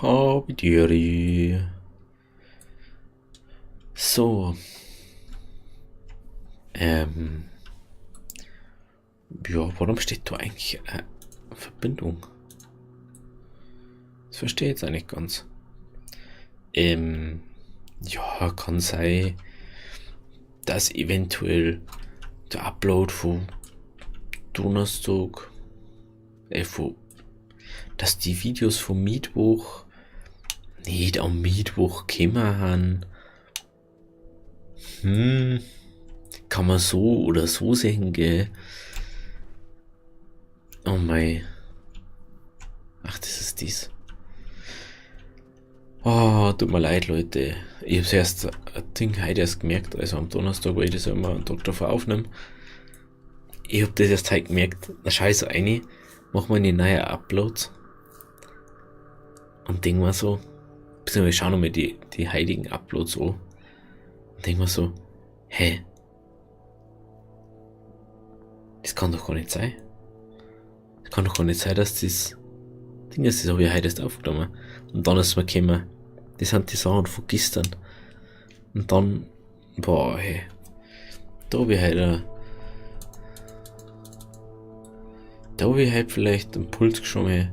Habidiri. So. Ähm. Ja, warum steht da eigentlich Verbindung? Das verstehe ich jetzt eigentlich ganz. Ja, kann sein, dass eventuell der Upload von Donnerstag, von, dass die Videos vom Mittwoch nicht am Mittwoch gekommen haben. Kann man so oder so sehen, gell? Oh mei. Ach, das ist dies. Oh, tut mir leid, Leute. Ich hab's erst ein Ding heute erst gemerkt, also am Donnerstag, weil ich das ja immer einen Tag davor aufnehme. Ich hab das erst heute gemerkt. Na scheiße, eine, mach mal eine neue Uploads. Und denk mal so, beziehungsweise ich schau nochmal die heiligen Uploads an. Und denk mal so, hä? Das kann doch gar nicht sein. Das kann doch gar nicht sein, dass das Ding ist, das hab ich heute erst aufgenommen. Und dann ist mir gekommen, das sind die Sachen von gestern. Und dann, boah, hey, da hab ich heute, da hab ich heute vielleicht einen Puls geschoben, hey.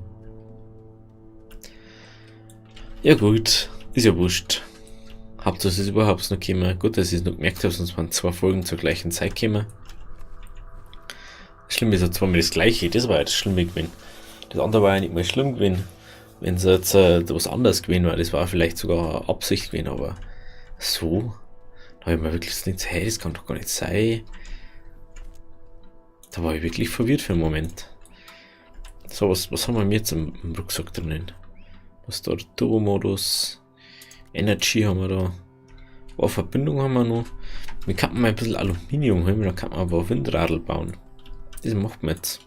Ja gut, ist ja wurscht. Hauptsache es ist überhaupt noch gekommen. Gut, dass ich es noch gemerkt hab, sonst waren 2 Folgen zur gleichen Zeit gekommen. Das Schlimme ist ja zweimal das Gleiche, das war ja das Schlimme gewesen. Das andere war ja nicht mal schlimm gewesen, wenn es jetzt was anderes gewesen war. Das war vielleicht sogar Absicht gewesen, aber so, da hab ich mir wirklich so gedacht, hey, das kann doch gar nicht sein. Da war ich wirklich verwirrt für einen Moment. So, was haben wir jetzt im Rucksack drinnen? Was da? Turbo-Modus, Energy haben wir da. Oh, Verbindung haben wir noch. Wir könnten mal ein bisschen Aluminium holen, dann kann man aber ein Windradl bauen. Das macht man jetzt.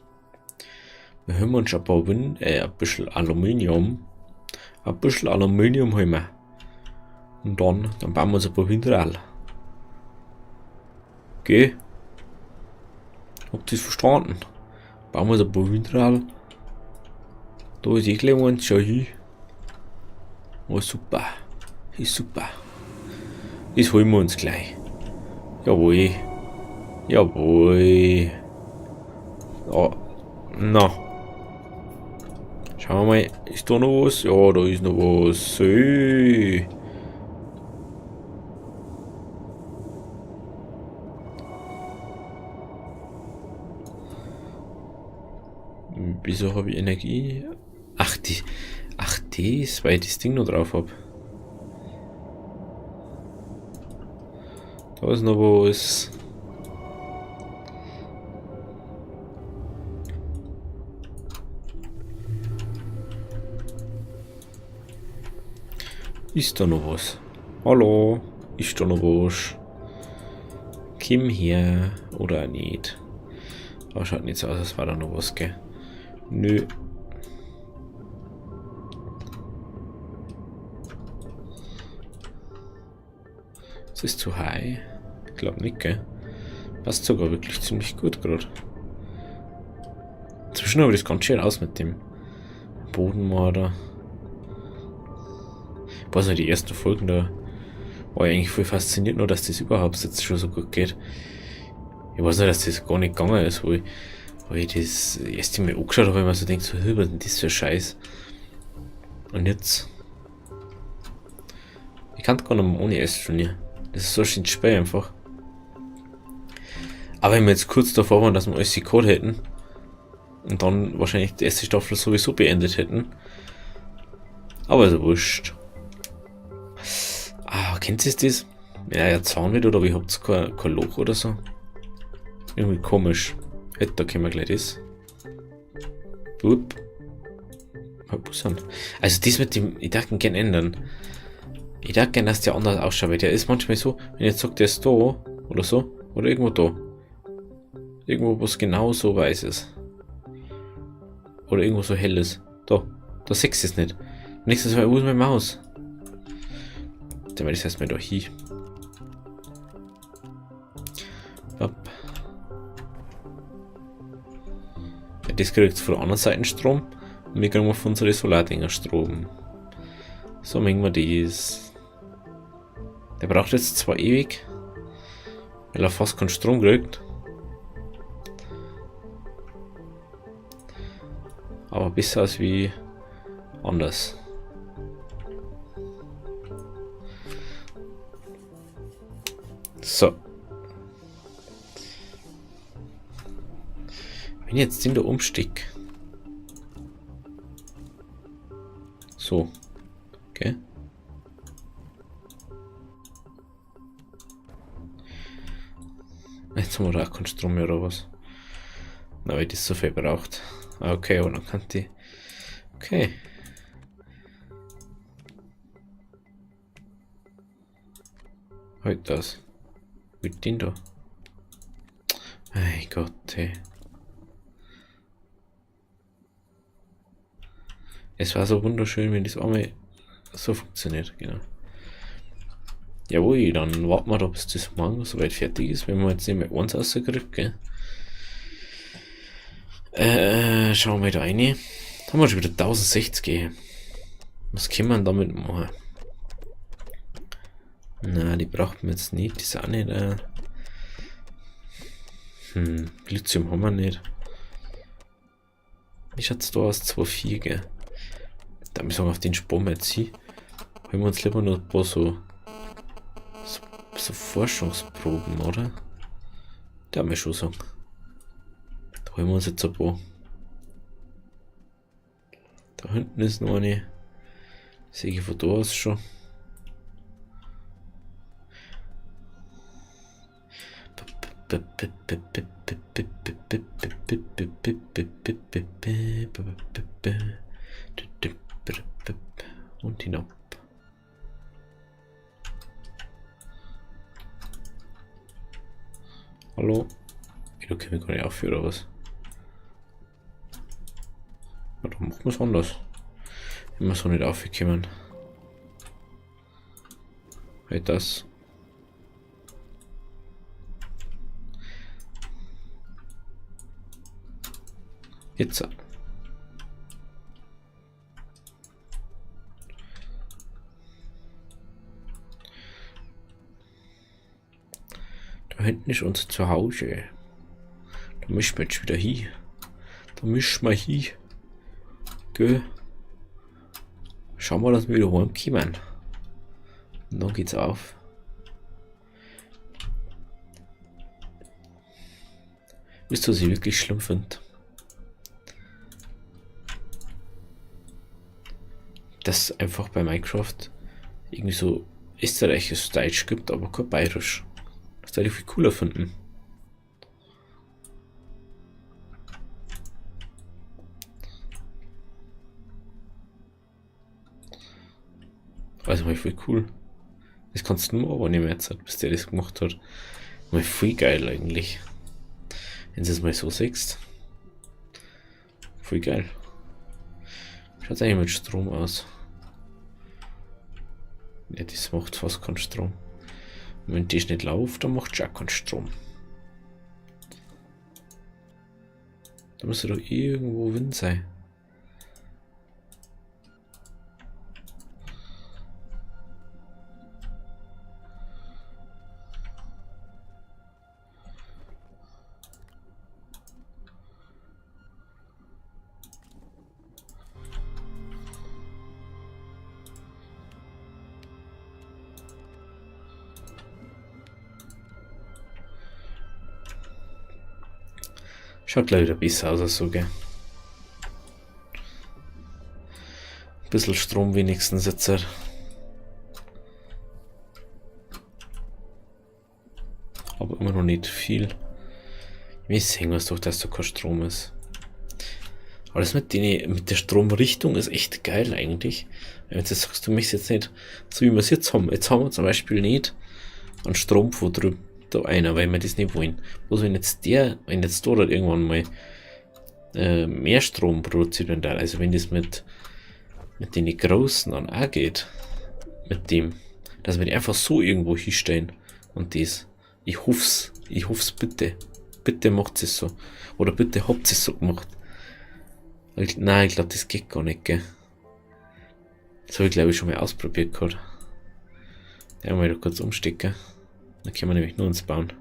Wir holen uns ein paar Wind, ein bisschen Aluminium. Ein bisschen Aluminium holen wir. Und dann bauen wir uns ein paar Windradl. Okay. Habt ihr's verstanden? Bauen wir uns ein paar Windradl. Da ist eh gleich eins, schau hin. Oh, super. Ist super. Das holen wir uns gleich. Jawohl. Jawohl. Oh, na. Schauen wir mal. Ist da noch was? Ja, da ist noch was. Hey. Wieso habe ich Energie? Ach, die. Ach, das, weil ich das Ding noch drauf hab. Da ist noch was. Ist da noch was? Hallo? Ist da noch was? Komm her oder nicht? Aber schaut nicht so aus, als war da noch was, gell? Nö. Ist das zu high? Ich glaub nicht, gell? Passt sogar wirklich ziemlich gut grad. Inzwischen habe ich das ganz schön aus mit dem Bodenmarder. Ich weiß noch, die ersten Folgen, da war ich eigentlich voll fasziniert, nur dass das überhaupt jetzt schon so gut geht. Ich weiß noch, dass das gar nicht gegangen ist, wo ich das erste Mal angeschaut habe, weil man so denkt, so, hä, was ist denn das für ein Scheiß? Und jetzt. Ich kann gar nicht mehr ohne Astroneer. Das ist so ein schönes Spiel einfach. Aber wenn wir jetzt kurz davor waren, dass wir alles gehabt hätten und dann wahrscheinlich die erste Staffel sowieso beendet hätten. Aber ist ja wurscht. Ah, kennt ihr das? Ja, ja, Zaun wieder, oder wie habt ihr kein Loch oder so? Irgendwie komisch. Hey, da können wir gleich das. Upp. Also das mit dem, ich darf ihn gern ändern. Ich darf gern, dass der anders ausschaut, weil der ist manchmal so, wenn ich jetzt sag, der ist da oder so, oder irgendwo da. Irgendwo, wo es genau so weiß ist. Oder irgendwo so hell ist. Da, da siehst du es nicht. Nächstes Mal, wo ist meine Maus? Dann werde ich es erstmal da hin. Hopp. Ja, das kriegt von der anderen Seite Strom. Und wir kriegen von unseren Solardinger Strom. So mengen wir das. Der braucht jetzt zwar ewig, weil er fast keinen Strom kriegt. Aber besser als wie anders. So. Wenn ich jetzt den da umsteck. So. Okay. Jetzt haben wir da auch keinen Strom mehr oder was? Na, weil das so viel braucht. Okay, aber dann kann die. Okay. Halt das. Mit den da. Mein Gott, ey. Es war so wunderschön, wenn das einmal so funktioniert, genau. Jawohl, dann warten wir da, bis das morgen soweit fertig ist, wenn wir jetzt nicht mehr eins rauskriegen, gell? Schauen wir da rein. Da haben wir schon wieder 1060, ey. Was kann man damit machen? Na, die braucht man jetzt nicht. Die ist auch nicht. Lithium haben wir nicht. Wie schaut's da aus? 2,4, gell? Da müssen wir auf den sparen wir jetzt hin. Holen wir uns lieber noch ein paar so Forschungsproben, oder? Da muss ich schon sagen. Da holen wir uns jetzt ein paar. Da hinten ist noch eine. Sehe ich von da aus schon. Und hinab. Hallo? Da können wir gar nicht aufhören, oder was? Ja, dann machen wir's anders. Wenn wir so nicht aufkommen. Halt das. Jetzt. Da hinten ist unser Zuhause. Da müssen wir jetzt wieder hin. Da müssen wir hin. Gell? Schauen wir, dass wir wieder heimkommen. Und dann geht's auf. Wisst ihr, was ich wirklich schlimm find? Dass einfach bei Minecraft irgendwie so österreichisches Deutsch gibt, aber kein Bayerisch. Das würde ich viel cooler finden. Also mal voll cool. Das kannst du nur aber nicht mehr jetzt, bis der das gemacht hat. Mal voll geil eigentlich. Wenn du es mal so siehst. Voll geil. Schaut eigentlich mit Strom aus. Ja, das macht fast keinen Strom. Und wenn das nicht läuft, dann macht es auch keinen Strom. Da müsste doch irgendwo Wind sein. Schaut gleich wieder besser aus als so, gell? Ein bisschen Strom wenigstens jetzt. Aber immer noch nicht viel. Wir sehen was doch, dass da kein Strom ist. Aber das mit der Stromrichtung ist echt geil eigentlich. Wenn du jetzt sagst, du möchtest jetzt nicht, so wie wir es jetzt haben. Jetzt haben wir zum Beispiel nicht einen Strom von drüben. Da einer, weil wir das nicht wollen. Bloß wenn jetzt der, wenn jetzt da dort irgendwann mal mehr Strom produziert wird, also wenn das mit den großen dann auch geht, mit dem, dass wir die einfach so irgendwo hinstellen und das, ich hoff's bitte, bitte macht es so, oder bitte habt es so gemacht. Ich, nein, ich glaub, das geht gar nicht, gell. Das habe ich, glaube ich, schon mal ausprobiert gehabt. Ja, mal kurz umstecken. Dann können wir nämlich nur uns bauen.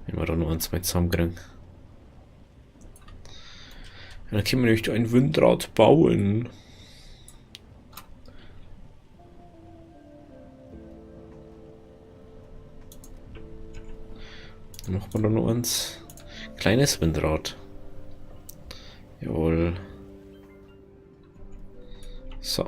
Wenn wir da noch eins mal zusammenkriegen. Dann können wir nämlich ein Windrad bauen. Dann machen wir da noch eins. Kleines Windrad. Jawohl. So.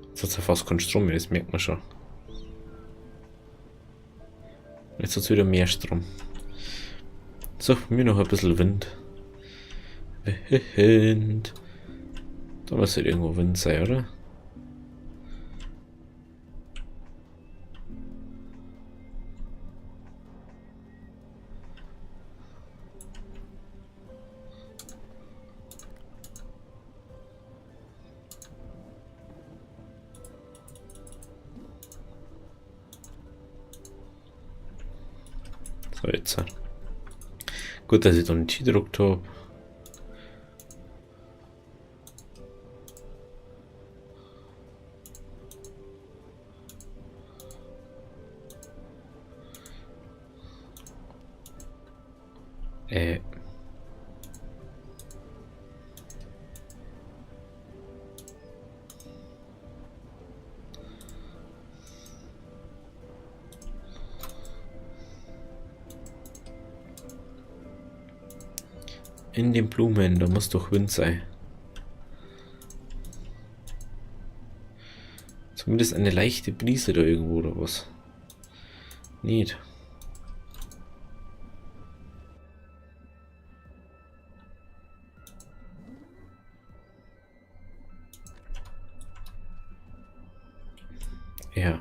Jetzt hat es ja fast keinen Strom mehr, das merkt man schon. Jetzt hat es wieder mehr Strom. So, bei mir noch ein bisschen Wind. Wind. Da muss halt irgendwo Wind sein, oder? So, jetzt. Gut, dass ich da nicht hingedruckt hab. In den Blumen, da muss doch Wind sein. Zumindest eine leichte Brise da irgendwo oder was? Nicht. Ja.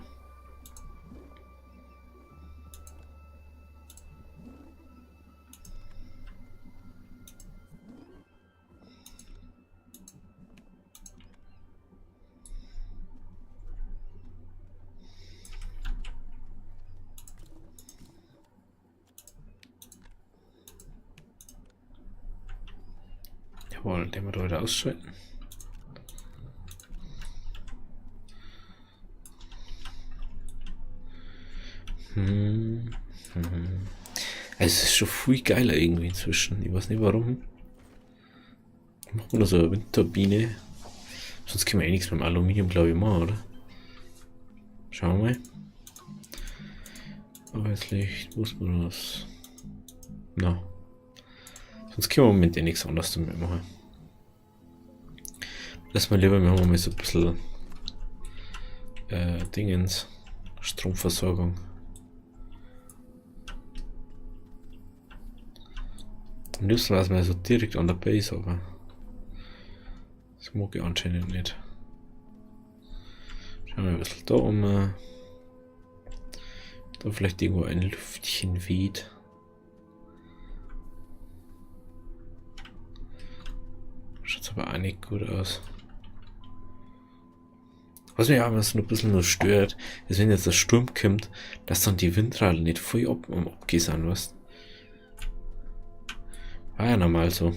Jawohl, den wir da wieder ausschalten. Also es ist schon viel geiler irgendwie inzwischen. Ich weiß nicht warum. Machen wir da so eine Windturbine. Sonst können wir eh nichts mit dem Aluminium, glaube ich, machen, oder? Schauen wir mal. Arbeitslicht, muss man das? Na. Sonst können wir im Moment eh nichts anderes damit machen. Lass mal lieber, wir haben mal so ein bisschen Dingens. Stromversorgung. Am liebsten wäre es mir so direkt an der Base, aber das mag ich anscheinend nicht. Schauen wir ein bisschen da um. Da vielleicht irgendwo ein Lüftchen weht. Schaut aber auch nicht gut aus. Was mich aber so ein bisschen nur stört, ist, wenn jetzt der Sturm kommt, dass dann die Windräder nicht voll am Abgehen sind, weißt? War ja normal so.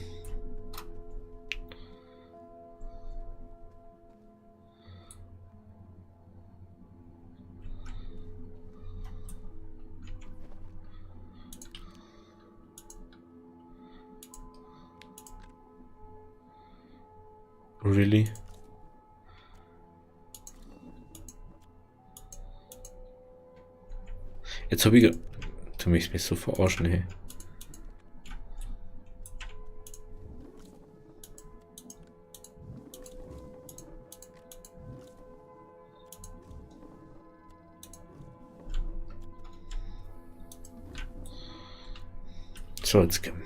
Really? Jetzt hab ich ge-, du möchtest mich so verarschen, hey. So, jetzt kommen.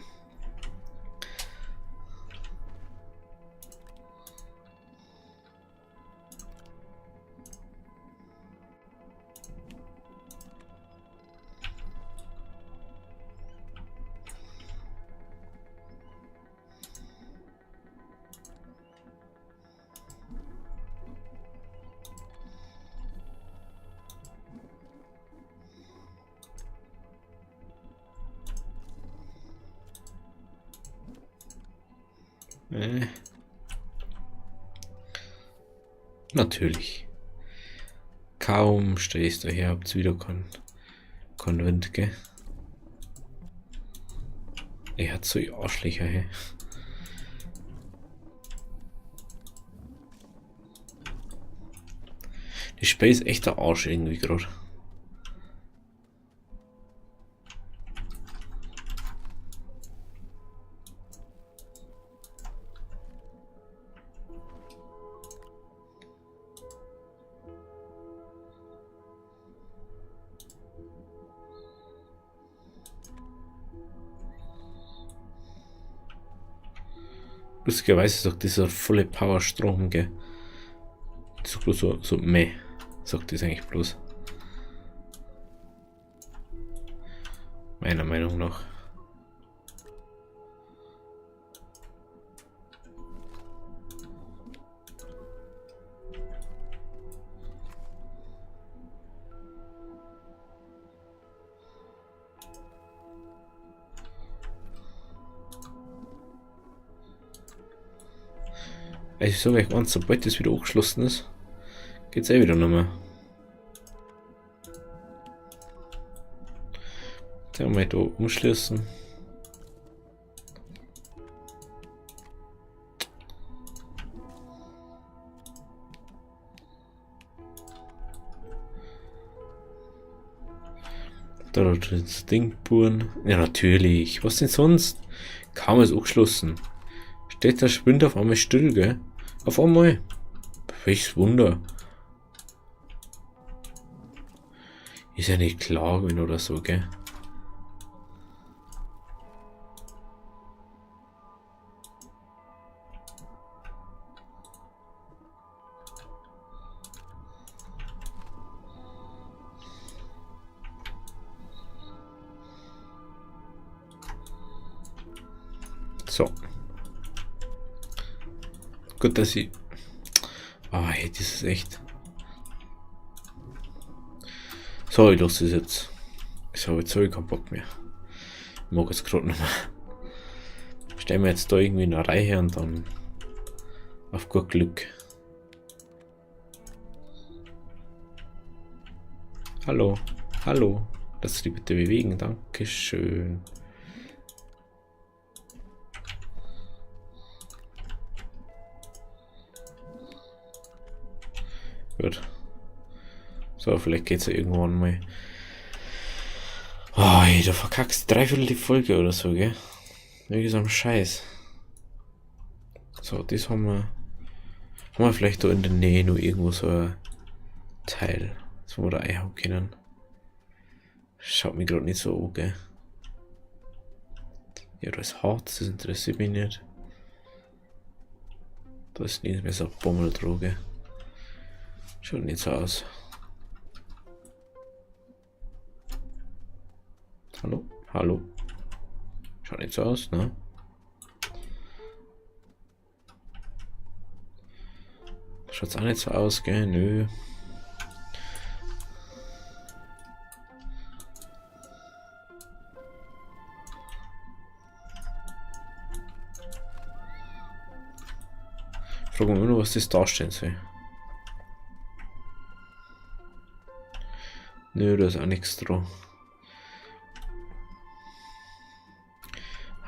Natürlich. Kaum stehst du her, habt's wieder keinen Wind, gell? Er hat so Arschlöcher, hey. Die Spiel ist echt der Arsch irgendwie gerade. Lustigerweise sagt dieser volle Power Strom, gell? Das ist bloß so meh, sagt das eigentlich bloß. Meiner Meinung nach. Ich sag euch eins, sobald das wieder angeschlossen ist, geht's eh wieder nicht mehr. Jetzt mal da umschließen. Da das Ding bohren. Ja, natürlich. Was denn sonst? Kaum ist angeschlossen. Steht der Spind auf einmal still, gell? Auf einmal. Welches Wunder. Ist ja nicht klar gewesen oder so, gell? So. Gut, dass ich... Ah, hey, das ist echt... So, ich lasse es jetzt. Ich habe jetzt keinen Bock mehr. Ich mag jetzt grad nicht mehr. Stellen wir jetzt da irgendwie in eine Reihe und dann auf gut Glück. Hallo, hallo. Lass dich bitte bewegen, dankeschön. Gut. So, vielleicht geht's ja irgendwann mal. Oh, ey, da verkackst du dreiviertel die Folge oder so, gell? Wegen so einem Scheiß. So, das haben wir. Haben wir vielleicht da in der Nähe noch irgendwo so ein Teil, das wir da einhauen können. Schaut mich grad nicht so an, gell? Ja, da ist Harz, das interessiert mich nicht. Da ist nicht mehr so eine Bommeldroge. Schaut nicht so aus. Hallo? Hallo? Schaut nicht so aus, ne? Schaut's auch nicht so aus, gell? Nö. Fragen wir nur, was das darstellen soll. Nö, da ist auch nichts dran.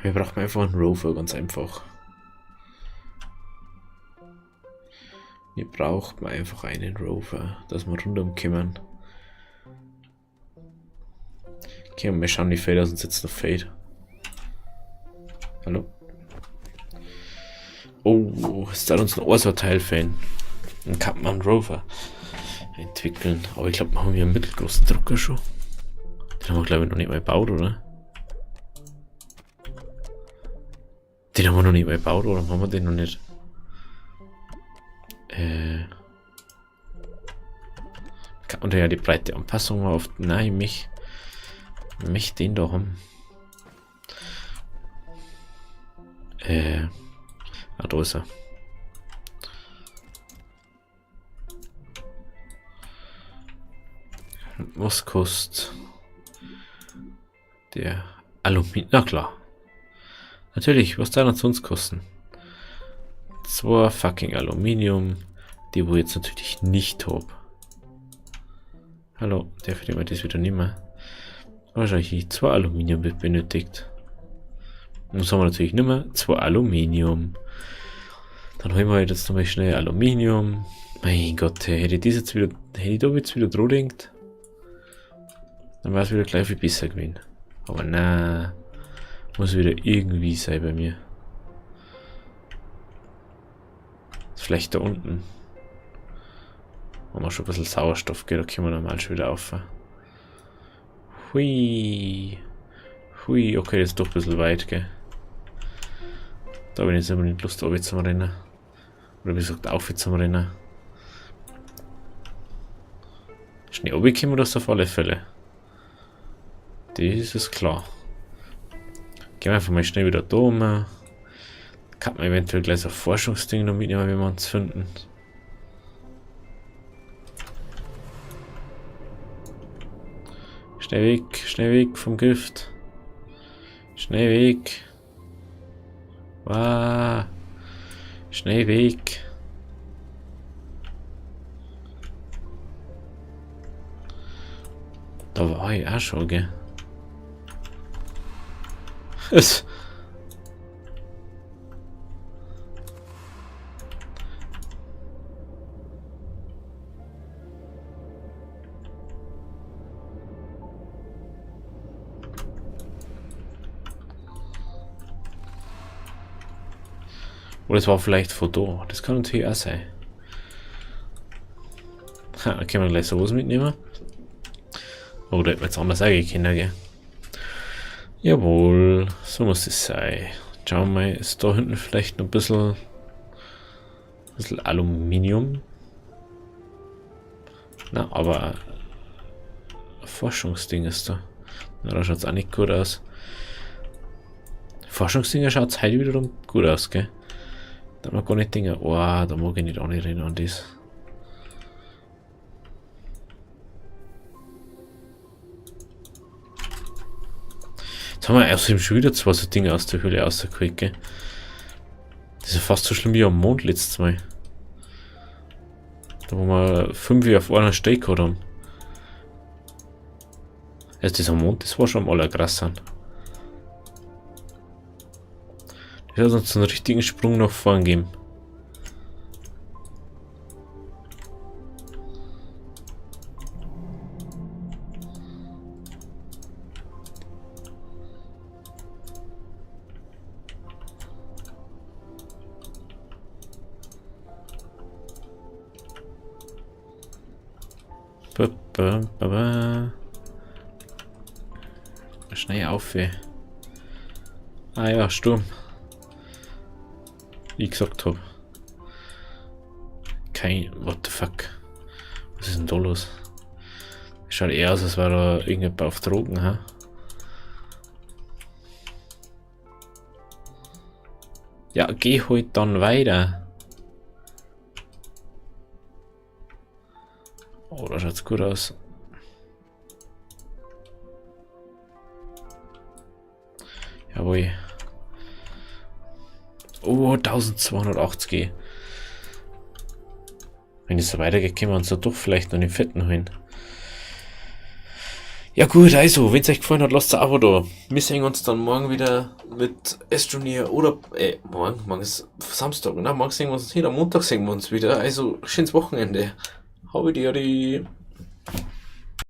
Wir brauchen einfach einen Rover, ganz einfach. Wir brauchen einfach einen Rover, dass wir rundum kommen. Okay, und wir schauen, wie viel das uns jetzt noch fehlt. Hallo? Oh, es hat uns noch ein so Teil fehlen. Dann kann man einen Rover entwickeln. Aber ich glaub, wir haben hier einen mittelgroßen Drucker schon. Den haben wir, glaub ich, noch nicht mal gebaut, oder? Den haben wir noch nicht mal gebaut, oder haben wir den noch nicht? Kann man ja die breite Anpassung mal auf. Nein, mich. Mich den da haben. Ah, da ist er. Was kostet der Aluminium? Na klar. Natürlich, was da noch sonst kosten? 2 fucking Aluminium, die wo ich jetzt natürlich nicht hab. Hallo, der ich mir das wieder nicht mehr. Wahrscheinlich 2 Aluminium wird benötigt. Und das haben wir natürlich nicht mehr. 2 Aluminium. Dann holen wir halt jetzt nochmal schnell Aluminium. Mein Gott, hey, hätte ich das jetzt wieder, hätte ich da jetzt wieder dran gedacht, dann wär's wieder gleich viel besser gewesen. Aber na, muss wieder irgendwie sein bei mir. Ist vielleicht da unten. Haben wir schon ein bisschen Sauerstoff, gell? Da können wir normal schon wieder auf. Hui. Hui, okay, das ist doch ein bisschen weit, gell? Da bin ich jetzt unbedingt Lust, runter zum Rennen. Oder wie gesagt, auf zum Rennen. Schnell runterkommen wir das auf alle Fälle. Das ist klar. Gehen wir einfach mal schnell wieder da rum. Kann man eventuell gleich so ein Forschungsding noch mitnehmen, wenn wir uns finden. Schnell weg vom Gift. Schnell weg. Wow. Schnell weg. Da war ich auch schon, gell? Es. Oder es war vielleicht von da. Das kann natürlich auch sein. Ha, da können wir gleich sowas mitnehmen. Oh, da hätten wir jetzt anders sagen können, gell? Jawohl, so muss es sein. Schauen wir mal, ist da hinten vielleicht noch ein bisschen Aluminium? Na, aber ein Forschungsding ist da. Na, da schaut's auch nicht gut aus. Forschungsdinger schaut's heute wiederum gut aus, gell? Da haben wir gar nicht Dinge. Oh, da mag ich nicht anrennen an das. Jetzt haben wir außerdem schon wieder 2 so Dinge aus der Höhle rausgeholt, gell? Das ist ja fast so schlimm wie am Mond letztes Mal. Da wo wir 5 auf einer Stelle gehabt haben. Also das am Mond, das war schon am allerkrassesten. Das hat uns einen richtigen Sprung nach vorn gegeben. Schnell auf, ey. Ah ja, Sturm. Wie ich gesagt hab. Kein. What the fuck? Was ist denn da los? Schaut eher aus, als wäre da irgendjemand auf Drogen, hä? Ja, geh halt dann weiter. Oh, da schaut's gut aus. Jawohl. Oh, 1280 G. Wenn es so weitergeht, können wir uns da doch vielleicht noch den fetten holen. Ja gut, also, wenn's euch gefallen hat, lasst ein Abo da. Wir sehen uns dann morgen wieder mit Astroneer oder, morgen ist Samstag, ne? Morgen sehen wir uns nicht, am Montag sehen wir uns wieder. Also, schönes Wochenende. Hau die.